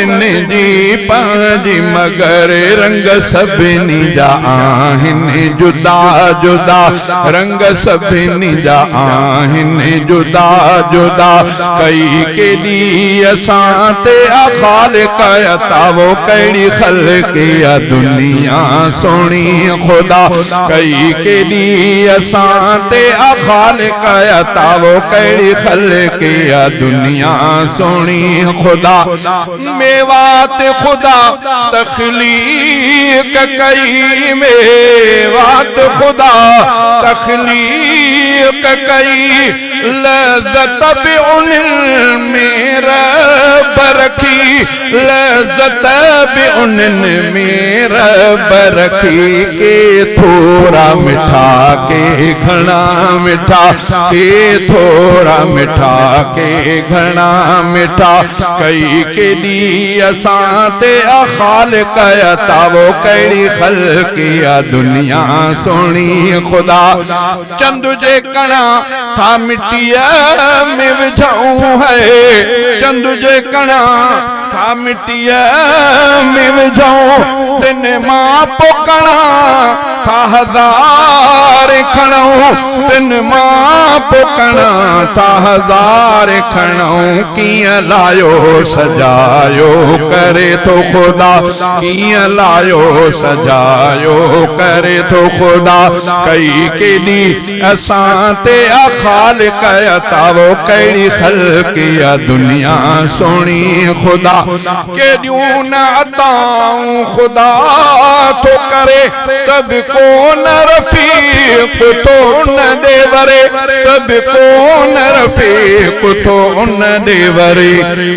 سڀني جي پنهنجي مگر رنگ سڀني جا آهن جدا جدا رنگ سڀني جا آهن جدا جدا ڪئي ڪيڏي اسان تي آ خالق عطا وو ڪهڙي خلقي آ دنيا سهڻي خدا ڪئي ڪيڏي اسان تي آ خالق عطا وو ڪهڙي خلقي آ دنيا سهڻي خدا ميوات خدا تخليق ڪئي ميوات خدا تخليق ڪئي لذت به انهن ۾ رب رکي لذت به انهن ۾ رب رکي ڪي ٿورا مٺا ڪي گهڻا مٺا ڪي ٿورا مٺا ڪي گهڻا مٺا ڪئي ڪيڏي اسان تي آ خالق عطا وو ڪهڙي خلقي آ دنيا سهڻي خدا چند جي ڪڻا ٿا مٽيء ۾ وجهون هي چند جي ڪڻا ٿا مٽيء ۾ وجهون تن مان پو ڪڻا ٿا هزارين کڻون تن مان پو ڪڻا ٿا هزارين کڻون ڪيئن لايو سجايو ڪري ٿو خدا ڪيئن لايو سجايو ڪري ٿو خدا ڪئي ڪيڏي اسان تي آ خالق عطا وو ڪهڙي خلقي آ دنيا سهڻي خدا ڪيڏيون نه عطائون خدا ٿو ڪري ته به ڪو نه رفيق ٿو ان ڏي وري ته به ڪو نه رفيق ٿو ان ڏي وري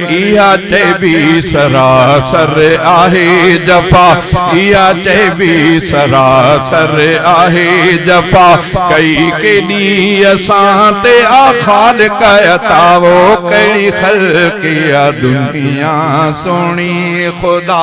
اها چئبي سراسر آهي جفا اها چئبي سراسر آهي جفا ڪئي ڪيڏي اسان تي آ خالق عطا وو ڪهڙي خلقي آ دنيا سهڻي خدا.